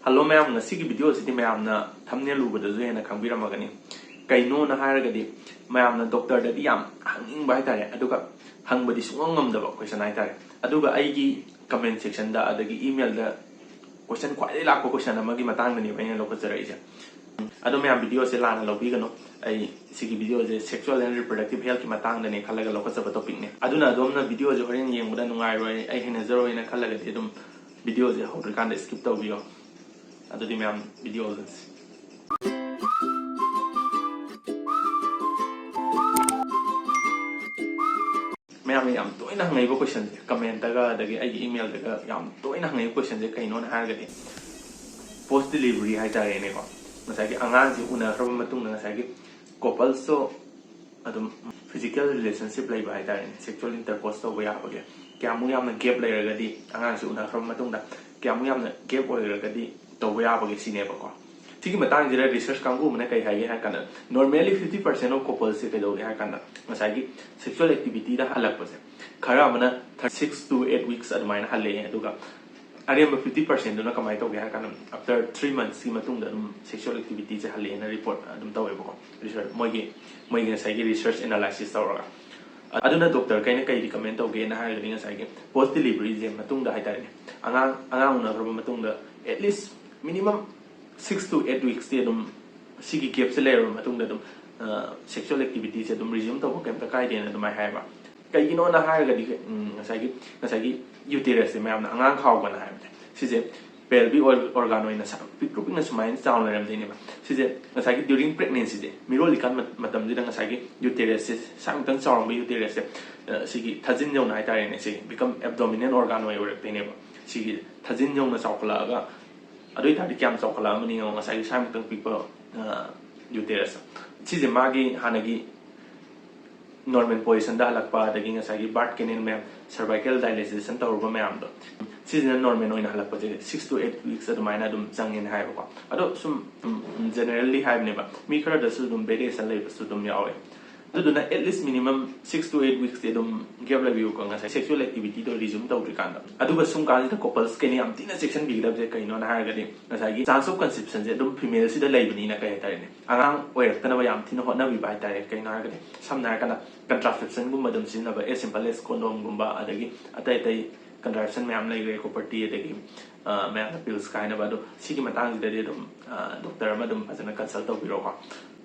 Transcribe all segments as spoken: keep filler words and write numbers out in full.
Hello ꯃꯌꯥꯝ, ꯉꯁꯤꯒꯤ ꯚꯤꯗꯤꯑꯣꯁꯤꯗꯤ ꯃꯌꯥꯝꯅ ꯊꯝꯅꯦꯜ ꯎꯕꯗꯁꯨ ꯍꯦꯟꯅ ꯈꯪꯕꯤꯔꯝꯃꯒꯅꯤ꯫ ꯀꯩꯅꯣꯅ ꯍꯥꯏꯔꯒꯗꯤ ꯃꯌꯥꯝꯅ ꯗꯣꯛꯇꯔꯗꯗꯤ ꯌꯥꯝ ꯍꯪꯅꯤꯡꯕ ꯍꯥꯏꯇꯥꯔꯦ, ꯑꯗꯨꯒ ꯍꯪꯕꯗꯤ ꯁꯨꯡꯉꯝ ꯉꯝꯗꯕ ꯀꯣꯏꯁꯟ ꯍꯥꯏꯇꯥꯔꯦ꯫ ꯑꯗꯨꯒ ꯑꯩꯒꯤ ꯀꯃꯦꯟ ꯁꯦꯛꯁꯟꯗ ꯑꯗꯒꯤ ꯏꯃꯦꯜꯗ ꯀꯣꯏꯁꯟ ꯈ꯭ꯋꯥꯏꯗꯒꯤ ꯂꯥꯛꯄ ꯀꯣꯏꯁꯟ ꯑꯃꯒꯤ ꯃꯇꯥꯡꯗꯅꯦꯕ ꯑꯩꯅ ꯂꯧꯈꯠꯆꯔꯛꯏꯁꯦ꯫ ꯑꯗꯣ ꯃꯌꯥꯝ, ꯚꯤꯗꯤꯑꯣꯁꯦ ꯂꯥꯟꯅ ꯂꯧꯕꯤꯒꯅꯨ꯫ ꯑꯩ ꯁꯤꯒꯤ ꯚꯤꯗꯤꯑꯣꯁꯦ sexual and reproductive healthꯀꯤ ꯃꯇꯥꯡꯗꯅꯦ ꯈꯜꯂꯒ ꯂꯧꯈꯠꯆꯕ topicꯅꯦ꯫ ꯑꯗꯨꯅ ꯑꯗꯣꯝꯅ ꯚꯤꯗꯤꯑꯣꯁꯦ ꯍꯣꯔꯦꯟ ꯌꯦꯡꯕꯗ ꯅꯨꯡꯉꯥꯏꯔꯣꯏ, ꯑꯩ ꯍꯩꯅꯖꯔꯣꯏꯅ ꯈꯜꯂꯒꯗꯤ ꯑꯗꯨꯝ ꯚꯤꯗꯤꯑꯣꯁꯦ ꯍꯧꯗ꯭ꯔꯤꯀꯥꯟꯗ skip ꯇꯧꯕꯤꯌꯣ꯫ ꯑꯗꯨꯗꯤ ꯃꯌꯥꯝ, ꯚꯤꯗꯤꯑꯣ ꯌꯦꯡꯁꯤ꯫ ꯃꯌꯥꯝꯅ ꯌꯥꯝ ꯇꯣꯏꯅ ꯍꯪꯉꯛꯏꯕ ꯀꯣꯏꯁꯟꯁꯦ, ꯀꯃꯦꯟꯇꯒ ꯑꯗꯒꯤ ꯑꯩꯒꯤ ꯏꯃꯦꯜꯗꯒ ꯌꯥꯝ ꯇꯣꯏꯅ ꯍꯪꯉꯛꯏꯕ ꯀꯣꯏꯁꯟꯁꯦ ꯀꯩꯅꯣꯅ ꯍꯥꯏꯔꯒꯗꯤ, post delivery ꯍꯥꯏꯇꯥꯔꯦꯅꯦꯀꯣ, ꯉꯁꯥꯏꯒꯤ ꯑꯉꯥꯡꯁꯤ ꯎꯅꯈ꯭ꯔꯕ ꯃꯇꯨꯡꯗ ꯉꯁꯥꯏꯒꯤ coupleꯁꯨ ꯑꯗꯨꯝ physical relationship ꯂꯩꯕ ꯍꯥꯏꯇꯥꯔꯦꯅꯦ, sexual intercourse ꯇꯧꯕ ꯌꯥꯕꯒꯤ ꯀꯌꯥꯃꯨꯛ ꯌꯥꯝꯅ gap ꯂꯩꯔꯒꯗꯤ, ꯑꯉꯥꯡꯁꯤ ꯎꯅꯈ꯭ꯔꯕ ꯃꯇꯨꯡꯗ ꯀꯌꯥꯃꯨꯛ ꯌꯥꯝꯅ gap ꯑꯣꯏꯔꯒꯗꯤ ꯇꯧꯕ ꯌꯥꯕꯒꯦ ꯁꯤꯅꯦꯕꯀꯣ꯫ ꯁꯤꯒꯤ ꯃꯇꯥꯡꯁꯤꯗ research ꯀꯥꯡꯕꯨ ꯑꯃꯅ ꯀꯩ ꯍꯥꯏꯒꯦ ꯍꯥꯏ ꯀꯥꯟꯗ, normally fifty percent of coupleꯁꯦ ꯀꯩꯗꯧꯒꯦ ꯍꯥꯏ ꯀꯥꯟꯗ, ꯉꯁꯥꯏꯒꯤ sexual activityꯗ ꯍꯜꯂꯛꯄꯁꯦ, ꯈꯔ ꯑꯃꯅ six to eight weeks ꯑꯗꯨꯃꯥꯏꯅ ꯍꯜꯂꯛꯑꯦ, ꯑꯗꯨꯒ ꯑꯔꯦꯝꯕ fifty percentꯗꯨꯅ ꯀꯃꯥꯏꯅ ꯇꯧꯒꯦ ꯍꯥꯏ ꯀꯥꯟꯗ, after three monthsꯀꯤ ꯃꯇꯨꯡꯗ ꯑꯗꯨꯝ sexual activityꯁꯦ ꯍꯜꯂꯛꯑꯦꯅ report ꯑꯗꯨꯝ ꯇꯧꯋꯦꯕꯀꯣ, research, ꯃꯣꯏꯒꯤ ꯃꯣꯏꯒꯤ ꯉꯁꯥꯏꯒꯤ research analysis ꯇꯧꯔꯒ꯫ ꯑꯗꯨꯅ ꯗꯣꯛꯇꯔꯈꯩꯅ ꯀꯩ recommend ꯇꯧꯒꯦꯅ ꯍꯥꯏꯔꯒꯗꯤ, ꯉꯁꯥꯏꯒꯤ post deliveryꯁꯦ ꯃꯇꯨꯡꯗ ꯍꯥꯏꯇꯥꯔꯦꯅꯦ, ꯑꯉꯥꯡ ꯑꯉꯥꯡ ꯎꯅꯈ꯭ꯔꯕ ꯃꯇꯨꯡꯗ at least minimum six to eight weeksꯇꯤ ꯑꯗꯨꯝ ꯁꯤꯒꯤ gapꯁꯦ ꯂꯩꯔꯕ ꯃꯇꯨꯡꯗ ꯑꯗꯨꯝ sexual activityꯁꯦ ꯑꯗꯨꯝ resume ꯇꯧꯕ ꯀꯩꯝꯇ ꯀꯥꯏꯗꯦꯅ ꯑꯗꯨꯃꯥꯏꯅ ꯍꯥꯏꯌꯦꯕ꯫ ꯀꯩꯒꯤꯅꯣꯅ ꯍꯥꯏꯔꯒꯗꯤ, ꯎꯝ, ꯉꯁꯥꯏꯒꯤ ꯉꯁꯥꯏꯒꯤ uterusꯁꯦ, ꯃꯌꯥꯝꯅ ꯑꯉꯥꯡ ꯈꯥꯎꯕꯅ ꯍꯥꯏꯕꯁꯦ, ꯁꯤꯁꯦ pelvic organ ꯑꯣꯏꯅ ꯁꯥꯡ ꯄꯤꯛꯇ꯭ꯔꯨ ꯄꯤꯛꯅ ꯁꯨꯃꯥꯏꯅ ꯆꯥꯎꯅ ꯂꯩꯔꯝꯗꯣꯏꯅꯦꯕ꯫ ꯁꯤꯁꯦ ꯉꯁꯥꯏꯒꯤ during pregnancyꯁꯦ, ꯃꯤꯔꯣꯜꯂꯤꯀꯥꯟ ꯃꯇꯝꯁꯤꯗ ꯉꯁꯥꯏꯒꯤ uterusꯁꯦ, ꯁꯥꯡꯇꯪ ꯆꯥꯎꯔꯝꯕ uterusꯁꯦ, ꯁꯤꯒꯤ ꯊꯥꯖꯤꯟ ꯌꯧꯅ ꯍꯥꯏꯇꯥꯔꯦꯅꯦ, ꯁꯤ become abdominal organ ꯑꯣꯏ ꯑꯣꯏꯔꯛꯇꯣꯏꯅꯦꯕ꯫ ꯁꯤꯒꯤ ꯊꯥꯖꯤꯟ ꯌꯧꯅ ꯆꯥꯎꯈꯠꯂꯛꯑꯒ, ꯑꯗꯨ ꯑꯣꯏꯇꯥꯔꯗꯤ ꯀꯌꯥꯝ ꯆꯥꯎꯈꯠꯂꯛꯑꯃꯅꯤ ꯌꯦꯡꯉꯣ, ꯉꯁꯥꯏꯒꯤ ꯁꯥꯏꯃꯨꯛꯇꯪ ꯄꯤꯛꯄ uterus꯫ ꯁꯤꯁꯦ ꯃꯥꯒꯤ ꯍꯥꯟꯅꯒꯤ normal positionꯗ ꯍꯜꯂꯛꯄ, ꯑꯗꯒꯤ ꯉꯁꯥꯏꯒꯤ birth canal ꯃꯌꯥꯝ, cervical dilatation ꯇꯧꯔꯨꯕ ꯃꯌꯥꯝꯗꯣ, ꯁꯤꯁꯤꯅ normal ꯑꯣꯏꯅ ꯍꯜꯂꯛꯄꯁꯦ six to eight weeks ꯑꯗꯨꯃꯥꯏꯅ ꯑꯗꯨꯝ ꯆꯪꯉꯦꯅ ꯍꯥꯏꯕꯀꯣ꯫ ꯑꯗꯣ ꯁꯨꯝ, ꯎꯝ, generally ꯍꯥꯏꯕꯅꯦꯕ, ꯃꯤ ꯈꯔꯗꯁꯨ ꯑꯗꯨꯝ variation ꯂꯩꯕꯁꯨ ꯑꯗꯨꯝ ꯌꯥꯎꯋꯦ꯫ ꯑꯗꯨꯗꯨꯅ at least minimum six to eight weeks T ꯑꯗꯨꯝ gap ꯂꯩꯕꯤꯌꯨꯀꯣ, ꯉꯁꯥꯏ sexual activity ꯗꯣ resume ꯇꯧꯗ꯭ꯔꯤꯀꯥꯟꯗ꯫ ꯑꯗꯨꯒ ꯁꯨꯝ ꯀꯥꯟꯁꯤꯗ couples ꯀꯩꯅ ꯌꯥꯝ ꯊꯤꯅ ꯆꯦꯛꯁꯤꯟꯕꯤꯒꯗꯕꯁꯦ ꯀꯩꯅꯣꯅ ꯍꯥꯏꯔꯒꯗꯤ, ꯉꯁꯥꯏꯒꯤ chance of conception ꯁꯦ ꯑꯗꯨꯝ female ꯁꯤꯗ ꯂꯩꯕꯅꯤꯅ, ꯀꯩ ꯍꯥꯏꯇꯥꯔꯦꯅꯦ, ꯑꯉꯥꯡ ꯑꯣꯏꯔꯛꯇꯅꯕ ꯌꯥꯝ ꯊꯤꯅ ꯍꯣꯠꯅꯕꯤꯕ ꯍꯥꯏꯇꯥꯔꯦ꯫ ꯀꯩꯅꯣ ꯍꯥꯏꯔꯒꯗꯤ, ꯁꯝꯅ ꯍꯥꯏꯔꯀꯥꯟꯗ contraception ꯒꯨꯝꯕ ꯑꯗꯨꯝ ꯁꯤꯖꯤꯟꯅꯕ, as simple as condom ꯒꯨꯝꯕ, ꯑꯗꯒꯤ ꯑꯇꯩ ꯑꯇꯩ contraception ꯃꯌꯥꯝ ꯂꯩꯈ꯭ꯔꯦ, ꯀꯣꯄꯔꯇꯤ, ꯑꯗꯒꯤ ꯑ, ꯃꯌꯥꯝꯅ pills ꯀꯥꯏꯅꯕ꯫ ꯑꯗꯣ ꯁꯤꯒꯤ ꯃꯇꯥꯡꯁꯤꯗꯗꯤ ꯑꯗꯨꯝ ꯑ, doctor ꯑꯃ ꯑꯗꯨꯝ ꯐꯖꯅ consult ꯇꯧꯕꯤꯔꯣꯀꯣ꯫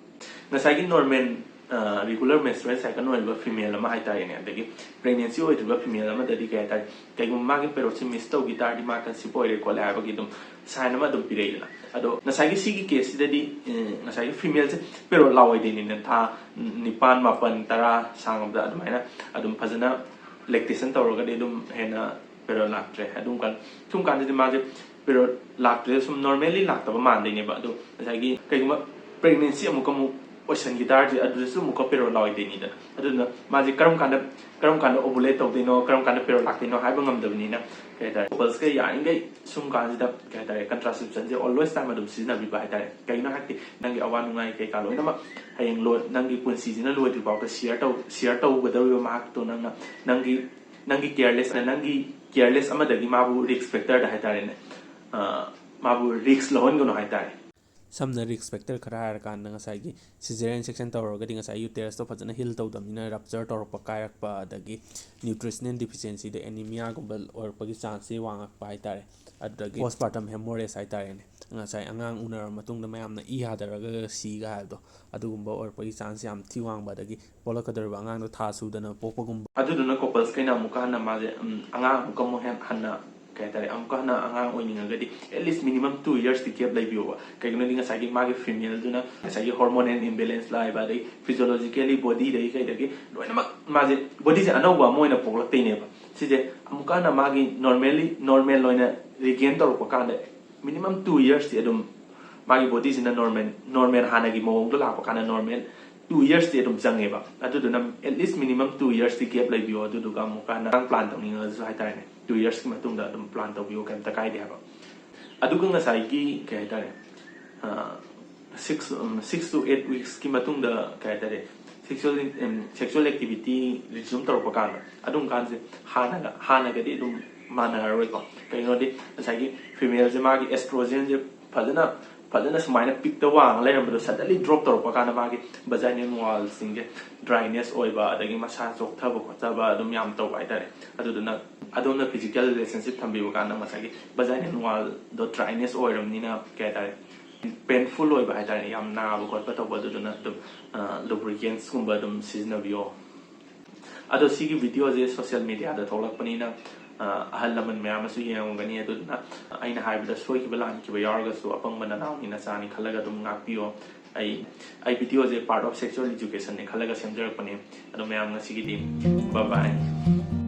ꯉꯁꯥꯏꯒꯤ normal, ꯑ, regular menstrual cycle ꯑꯣꯏꯔꯤꯕ female ꯑꯃ ꯍꯥꯏꯇꯥꯔꯦꯅꯦ, ꯑꯗꯒꯤ pregnancy ꯑꯣꯏꯗ꯭ꯔꯤꯕ female ꯑꯃꯗꯗꯤ ꯀꯩ ꯍꯥꯏꯇꯥꯔꯦ, ꯀꯩꯒꯨꯝꯕ ꯃꯥꯒꯤ period ꯁꯤ miss ꯇꯧꯈꯤ ꯇꯥꯔꯗꯤ ꯃꯥ conceive ꯑꯣꯏꯔꯦ ꯈꯣꯠꯂꯦ ꯍꯥꯏꯕꯒꯤ ꯑꯗꯨꯝ sign ꯑꯃ ꯑꯗꯨꯝ ꯄꯤꯔꯛꯏꯗꯅ꯫ ꯑꯗꯣ ꯉꯁꯥꯏꯒꯤ ꯁꯤꯒꯤ case ꯁꯤꯗꯗꯤ, ꯑ, ꯉꯁꯥꯏꯒꯤ female ꯁꯦ period ꯂꯥꯛꯑꯣꯏꯗꯣꯏꯅꯤꯅ, ꯊꯥ ꯅꯤꯄꯥꯟ, ꯃꯥꯄꯟ, ꯇꯔꯥ ꯁꯥꯡꯉꯕꯗ ꯑꯗꯨꯃꯥꯏꯅ ꯑꯗꯨꯝ ꯐꯖꯅ lactation ꯇꯧꯔꯒꯗꯤ ꯑꯗꯨꯝ ꯍꯦꯟꯅ period ꯂꯥꯛꯇ꯭ꯔꯦ꯫ ꯑꯗꯨꯝ ꯀꯥꯟ-, ꯁꯨꯝ ꯀꯥꯟꯗꯗꯤ ꯃꯥꯁꯦ period ꯂꯥꯛꯇ꯭ꯔꯦ, ꯁꯨꯝ normally ꯂꯥꯛꯇꯕ ꯃꯥꯟꯗꯣꯏꯅꯦꯕ꯫ ꯑꯗꯣ ꯉꯁꯥꯏꯒꯤ ꯀꯩꯒꯨꯝꯕ pregnancy ꯑꯃꯨꯛꯀ ꯑꯃꯨꯛ ꯑꯣꯏꯁꯟꯈꯤ ꯇꯥꯔꯗꯤ, ꯑꯗꯨꯗꯁꯨ ꯑꯃꯨꯛꯀ period ꯂꯥꯛꯑꯣꯏꯗꯣꯏꯅꯤꯗꯅ꯫ ꯑꯗꯨꯅ ꯃꯥꯁꯦ ꯀꯔꯝ ꯀꯥꯟꯗ, ꯀꯔꯝ ꯀꯥꯟꯗ ovulate ꯇꯧꯗꯣꯏꯅꯣ, ꯀꯔꯝ ꯀꯥꯟꯗ period ꯂꯥꯛꯇꯣꯏꯅꯣ ꯍꯥꯏꯕ ꯉꯝꯗꯕꯅꯤꯅ, ꯀꯩ ꯍꯥꯏꯇꯥꯔꯦ, couples ꯀ ꯌꯥꯔꯤꯈꯩ ꯁꯨꯝ ꯀꯥꯟꯁꯤꯗ, ꯀꯩ ꯍꯥꯏꯇꯥꯔꯦ, contraception ꯁꯦ always time ꯑꯗꯨꯝ ꯁꯤꯖꯤꯟꯅꯕꯤꯕ ꯍꯥꯏꯇꯥꯔꯦ꯫ ꯀꯩꯒꯤꯅꯣ ꯍꯥꯏꯔꯗꯤ, ꯅꯪꯒꯤ ꯑꯋꯥ ꯅꯨꯡꯉꯥꯏ ꯀꯩꯀꯥ ꯂꯣꯏꯅꯃꯛ ꯍꯌꯦꯡ ꯂꯣꯏ, ꯅꯪꯒꯤ ꯄꯨꯟꯁꯤꯁꯤꯅ ꯂꯣꯏꯗ꯭ꯔꯤ ꯐꯥꯎꯗ share ꯇꯧ, share ꯇꯧꯒꯗꯧꯔꯤꯕ ꯃꯍꯥꯛꯇꯣ ꯅꯪꯅ, ꯅꯪꯒꯤ, ꯅꯪꯒꯤ careless, ꯅꯪꯒꯤ careless ꯑꯃꯗꯒꯤ ꯃꯥꯕꯨ risk factor ꯗ ꯍꯥꯏꯇꯥꯔꯦꯅꯦ, ꯑ, ꯃꯥꯕꯨ risk ꯂꯧꯍꯟꯒꯅꯨ ꯍꯥꯏꯇꯥꯔꯦ꯫ ꯁꯝꯅ risk factor ꯈꯔ ꯍꯥꯏꯔꯀꯥꯟꯗ, ꯉꯁꯥꯏꯒꯤ cesarean section ꯇꯧꯔꯒꯗꯤ ꯉꯁꯥꯏ uterus ꯇꯣ ꯐꯖꯅ heal ꯇꯧꯗꯕꯅꯤꯅ rupture ꯇꯧꯔꯛꯄ, ꯀꯥꯏꯔꯛꯄ, ꯑꯗꯒꯤ nutritional deficiency ꯗ anemia ꯒꯨꯝꯕ ꯑꯣꯏꯔꯛꯄꯒꯤ chance ꯁꯦ ꯋꯥꯡꯉꯛꯄ ꯍꯥꯏꯇꯥꯔꯦ꯫ ꯑꯗꯨꯗꯒꯤ postpartum hemorrhage ꯍꯥꯏꯇꯥꯔꯦꯅꯦ, ꯉꯁꯥꯏ ꯑꯉꯥꯡ ꯎꯅꯔꯕ ꯃꯇꯨꯡꯗ ꯃꯌꯥꯝꯅ ꯏ ꯍꯥꯗꯔꯒ ꯁꯤꯒ ꯍꯥꯏꯕꯗꯣ, ꯑꯗꯨꯒꯨꯝꯕ ꯑꯣꯏꯔꯛꯄꯒꯤ chance ꯌꯥꯝ ꯊꯤ ꯋꯥꯡꯕ, ꯑꯗꯒꯤ ꯄꯣꯛꯂꯛꯀꯗꯧꯔꯤꯕ ꯑꯉꯥꯡꯗꯣ ꯊꯥ ꯁꯨꯗꯅ ꯄꯣꯛꯄꯒꯨꯝꯕ꯫ ꯑꯗꯨꯗꯨꯅ couples ꯈꯩꯅ ꯑꯃꯨꯛꯀ ꯍꯟꯅ ꯃꯥꯁꯦ, ꯎꯝ, ꯑꯉꯥꯡ ꯑꯃꯨꯛꯀ ꯑꯃꯨꯛ ꯍꯦꯟ-, ꯍꯟꯅ, ꯀꯩ ꯍꯥꯏꯇꯥꯔꯦ, ꯑꯃꯨꯛꯀ ꯍꯟꯅ ꯑꯉꯥꯡ ꯑꯣꯏꯅꯤꯡꯉꯒꯗꯤ at least minimum two years T gap ꯂꯩꯕꯤꯌꯣꯕ꯫ ꯀꯩꯒꯤꯅꯣꯗꯤ ꯉꯁꯥꯏꯒꯤ ꯃꯥꯒꯤ female ꯗꯨꯅ ꯉꯁꯥꯏꯒꯤ hormonal imbalance ꯂꯥꯛꯏꯕ, ꯑꯗꯩ physiologically body ꯗꯒꯤ ꯀꯩꯗꯒꯤ ꯂꯣꯏꯅꯃꯛ ꯃꯥꯁꯦ, body ꯁꯦ ꯑꯅꯧꯕ ꯑꯃ ꯑꯣꯏꯅ ꯄꯣꯛꯂꯛꯇꯣꯏꯅꯦꯕ꯫ ꯁꯤꯁꯦ ꯑꯃꯨꯛꯀ ꯍꯟꯅ ꯃꯥꯒꯤ normally, normal ꯑꯣꯏꯅ regain ꯇꯧꯔꯛꯄ ꯀꯥꯟꯗ minimum two years ꯇꯤ ꯑꯗꯨꯝ ꯃꯥꯒꯤ body ꯁꯤꯅ normal, normal ꯍꯥꯟꯅꯒꯤ ꯃꯑꯣꯡꯗ ꯂꯥꯛꯄ ꯀꯥꯟꯗ normal two years ꯇꯤ ꯑꯗꯨꯝ ꯆꯪꯉꯦꯕ꯫ ꯑꯗꯨꯗꯨꯅ at least minimum two years T gap ꯂꯩꯕꯤꯌꯣ, ꯑꯗꯨꯗꯨꯒ ꯑꯃꯨꯛꯀ ꯍꯟꯅ ꯑꯉꯥꯡ plan ꯇꯧꯅꯤꯡꯉꯒꯁꯨ ꯍꯥꯏꯇꯥꯔꯦꯅꯦ, two years ꯀꯤ ꯃꯇꯨꯡꯗ ꯑꯗꯨꯝ plan ꯇꯧꯕꯤꯌꯣ, ꯀꯩꯝꯇ ꯀꯥꯏꯗꯦ ꯍꯥꯏꯕ꯫ ꯑꯗꯨꯒ ꯉꯁꯥꯏꯒꯤ, ꯀꯩ ꯍꯥꯏꯇꯥꯔꯦ, ꯑ, six, um, six to eight weeks ꯀꯤ ꯃꯇꯨꯡꯗ, ꯀꯩ ꯍꯥꯏꯇꯥꯔꯦ, ꯁꯦꯛꯁꯨꯋꯦꯜ ꯁꯦꯛꯁꯨꯋꯦꯜ ꯑꯦꯛꯇꯤꯚꯤꯇꯤ ꯔꯤꯖ꯭ꯌꯨꯝ ꯇꯧꯔꯛꯄ ꯀꯥꯟꯗ ꯑꯗꯨꯝ ꯀꯥꯟꯁꯦ ꯍꯥꯟꯅꯒ ꯍꯥꯟꯅꯒꯗꯤ ꯑꯗꯨꯝ ꯃꯥꯟꯅꯔꯔꯣꯏꯀꯣ꯫ ꯀꯩꯒꯤꯅꯣꯗꯤ ꯉꯁꯥꯏꯒꯤ ꯐꯤꯃꯦꯜꯁꯦ ꯃꯥꯒꯤ ꯑꯦꯁꯇ꯭ꯔꯣꯖꯦꯟꯁꯦ ꯐꯖꯅ ꯐꯖꯅ ꯁꯨꯃꯥꯏꯅ ꯄꯤꯛꯇ ꯋꯥꯡꯉ ꯂꯩꯔꯝꯕꯗꯣ ꯁꯗꯟꯂꯤ ꯗ꯭ꯔꯣꯞ ꯇꯧꯔꯛꯄ ꯀꯥꯟꯗ ꯃꯥꯒꯤ ꯚꯖꯥꯏꯅꯦꯜ ꯋꯥꯜꯁꯤꯡꯁꯦ ꯗ꯭ꯔꯥꯏꯅꯦꯁ ꯑꯣꯏꯕ, ꯑꯗꯒꯤ ꯃꯁꯥ ꯆꯣꯛꯊꯕ ꯈꯣꯠꯊꯕ ꯑꯗꯨꯝ ꯌꯥꯝ ꯇꯧꯕ ꯍꯥꯏꯇꯥꯔꯦ꯫ ꯑꯗꯨꯗꯨꯅ ꯑꯗꯣꯝꯅ ꯐꯤꯖꯤꯀꯦꯜ ꯔꯤꯂꯦꯁꯟꯁꯤꯞ ꯊꯝꯕꯤꯕ ꯀꯥꯟꯗ ꯉꯁꯥꯏꯒꯤ ꯚꯖꯥꯏꯅꯦꯜ ꯋꯥꯜꯗꯣ ꯗ꯭ꯔꯥꯏꯅꯦꯁ ꯑꯣꯏꯔꯕꯅꯤꯅ ꯀꯩ ꯍꯥꯏꯇꯥꯔꯦ, ꯄꯦꯟꯐꯨꯜ ꯑꯣꯏꯕ ꯍꯥꯏꯇꯥꯔꯦ, ꯌꯥꯝ ꯅꯥꯕ ꯈꯣꯠꯄ ꯇꯧꯕ, ꯑꯗꯨꯗꯨꯅ ꯑꯗꯨꯝ ꯂꯨꯕ꯭ꯔꯤꯀꯦꯟꯁꯀꯨꯝꯕ ꯑꯗꯨꯝ ꯁꯤꯖꯤꯟꯅꯕꯤꯌꯣ꯫ ꯑꯗꯣ ꯁꯤꯒꯤ ꯚꯤꯗꯤꯑꯣꯁꯦ ꯁꯣꯁꯤꯌꯦꯜ ꯃꯦꯗꯤꯌꯥꯗ ꯊꯣꯛꯂꯛꯄꯅꯤꯅ ꯑ, ꯑꯍꯜ ꯂꯃꯟ ꯃꯌꯥꯝ ꯑꯃꯁꯨ ꯌꯦꯡꯉꯝꯒꯅꯤ꯫ ꯑꯗꯨꯗꯨꯅ ꯑꯩꯅ ꯍꯥꯏꯕꯗ ꯁꯣꯏꯈꯤꯕ ꯂꯥꯟꯈꯤꯕ ꯌꯥꯎꯔꯒꯁꯨ ꯑꯄꯪꯕ ꯅꯅꯥꯎꯅꯤ ꯅꯆꯥꯅꯤ ꯈꯜꯂꯒ ꯑꯗꯨꯝ ꯉꯥꯛꯄꯤꯌꯣ꯫ ꯑꯩ ꯑꯩ ꯚꯤꯗꯤꯑꯣꯁꯦ part of sexual educationꯅꯦ ꯈꯜꯂꯒ ꯁꯦꯝꯖꯔꯛꯄꯅꯦ꯫ ꯑꯗꯣ ꯃꯌꯥꯝ ꯉꯁꯤꯒꯤꯗꯤ bye bye꯫